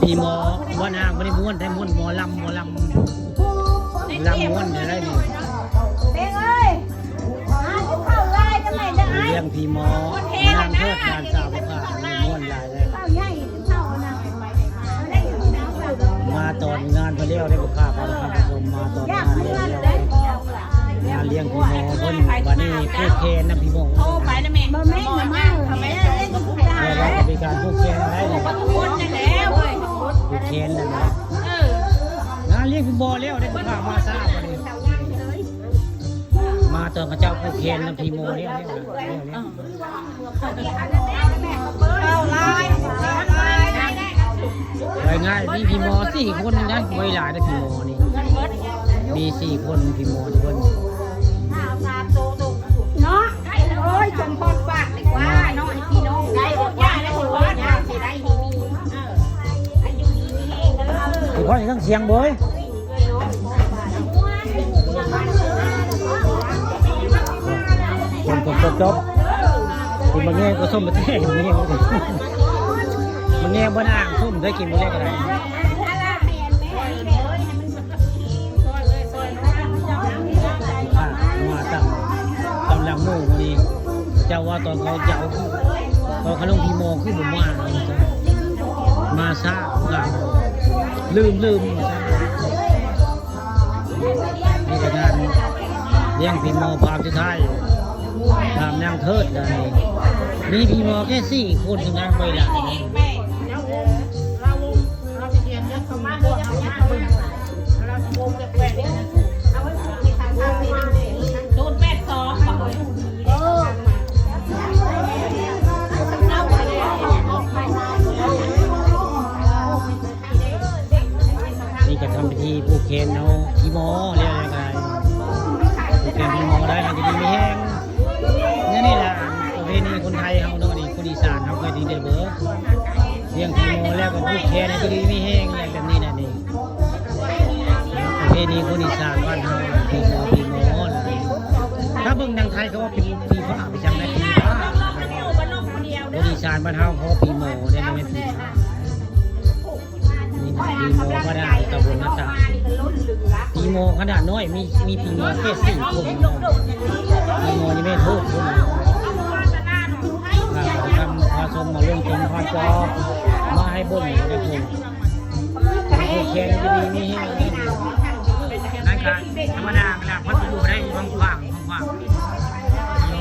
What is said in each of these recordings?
ພີ່ໝໍ ບໍ່ນາງບໍ່ໄດ້ມ່ວນ ໄດ້ມ່ວນໝໍລຳ ໝໍລຳ ລຳມ່ວນແທ້ໃດນີ້. ເປັງເອີຍ ຫາກິນເຂົ້າຫຼາຍກັນແມ່ເດີອ້າຍ. ລ້ຽງພີ່ໝໍ ນາງເທີດ ຫຼານສາວບໍ່ຂາດ ມ່ວນຫຼາຍເດີ. ເຂົ້າໃຫຍ່ກິນເຂົ້ານະ ມາຕອນງານໄປແລ້ວເດ້ບໍ່ຂາດ ມາຕອນງານແລ້ວ ງານລ້ຽງພີ່ໝໍເພິ່ນ ບາດນີ້ຜູກແຂນນຳພີ່ໝໍ ໂທໄປນະແມ່ ບໍ່ແມ່ນມາເອີຍ ແລ້ວກໍມີການຜູກແຂນໄດ້ ຜູກແຂນນັ້ນນະ. ເອີ ງານລ້ຽງພີ່ໝໍແລ້ວເດ້ ພາມາຊ້າບາດນີ້ ມາຕອນເຂົາເຈົ້າຜູກແຂນນຳພີ່ໝໍແລ້ວ ແລ້ວ ແລ້ວ ແລ້ວ. ເວົ້າງ່າຍໆ ມີພີ່ໝໍສີ່ຄົນນະ ບໍ່ຫຼາຍເດ້ ພີ່ໝໍນີ້ ມີສີ່ຄົນ ພີ່ໝໍທຸກຄົນເນາະ. ໂອ້ຍ ສົມພອນຝາກດີກວ່າເນາະ ໃຫ້ພີ່ນ້ອງໄດ້ ບໍ່ຢາກໄດ້ ບໍ່ຢາກຊິໄດ້ ເອີ ໃຫ້ຢູ່ດີມີແຮງເດີ ຊິພໍເຄື່ອງສຽງເວີຍ. ຄົນຄົນຈົບໆ ກິນບັກແງກໍສົ້ມແທ້ ບັກແງ ບັກແງບໍ່ນາງ ສົ້ມໄດ້ກິນບໍ່ແລກກໍໄດ້. ມາຕຳ ຕຳຫຼັງໝູນີ້ ເຈົ້າວ່າຕອນເຂົາເຈົ້າ ຕອນເຂົາລົງພີ່ໝໍຄືບໍ່ມາ ມາຊ້າ ລືມ ລືມ. ນີ້ກໍງານລ້ຽງພີ່ໝໍພາບສຸດທ້າຍ ພາບນາງເທີດ ມີພີ່ໝໍແຄ່ສີ່ຄົນນະ ໄວ້ຫຼາຍ. ນີ້ກໍທຳພິທີຜູກແຂນເອົາພີ່ໝໍແລ້ວ ແລ້ວກໍຜູກແຂນພີ່ໝໍໄດ້ ໃຫ້ຢູ່ດີມີແຮງ. ແນວນີ້ລະ ປະເພນີຄົນໄທເຮົາເນາະ ນີ້ຄົນອີສານເຮົາເຄີຍໄດ້ເບິ່ງ ລ້ຽງພີ່ໝໍແລ້ວກໍຜູກແຂນໃຫ້ຢູ່ດີມີແຮງ ແບບນີ້ນະນີ້ ປະເພນີຄົນອີສານບ້ານເຮົາ ຜີໝໍ ຜີໝໍ. ຖ້າເບິ່ງໜັງໄທເຂົາວ່າເປັນຜີຟ້າ ໄປຈັ່ງໃດ ຜີຟ້າ. ຄົນອີສານບ້ານເຮົາເຂົາວ່າຜີໝໍເດ້ ບໍ່ແມ່ນຜີຟ້າ. ມີຜີໝໍຂະໜາດຕຳບົນນາຕາ ຜີໝໍຂະໜາດນ້ອຍ ມີ ມີຜີໝໍແຄ່ສີ່ຄົນ ຜີໝໍຍັງແມ່ນໂທດຄົນ ຖ້າທຳພະສົງມາລົງຕົນພະຈອບ ມາໃຫ້ເບິ່ງໄດ້ເພິ່ນ ແຂງຢູ່ດີມີແຮງ. ນັ້ນກະທຳມະດາແຫຼະ ເພິ່ນຢູ່ໄດ້ຢູ່ຂວາງ ຂວາງ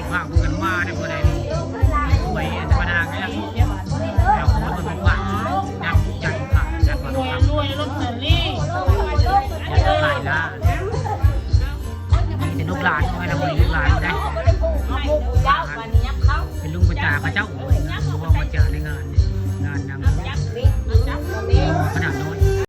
ຂວາງເພິ່ນວ່າໄດ້ບໍ່ໄດ້ ໄວ້ທຳມະດາແຫຼະ ແລ້ວຄົນເພິ່ນວ່າ ຍັກໃຫຍ່ຂາດ ຍັກ ລວຍ ລວຍ ລົດເຕີລີ ຍັກຫຼາຍລ້ານ ມີແຕ່ລູກຫຼານ ເອີ ນຳ ລູກຫຼານໄດ້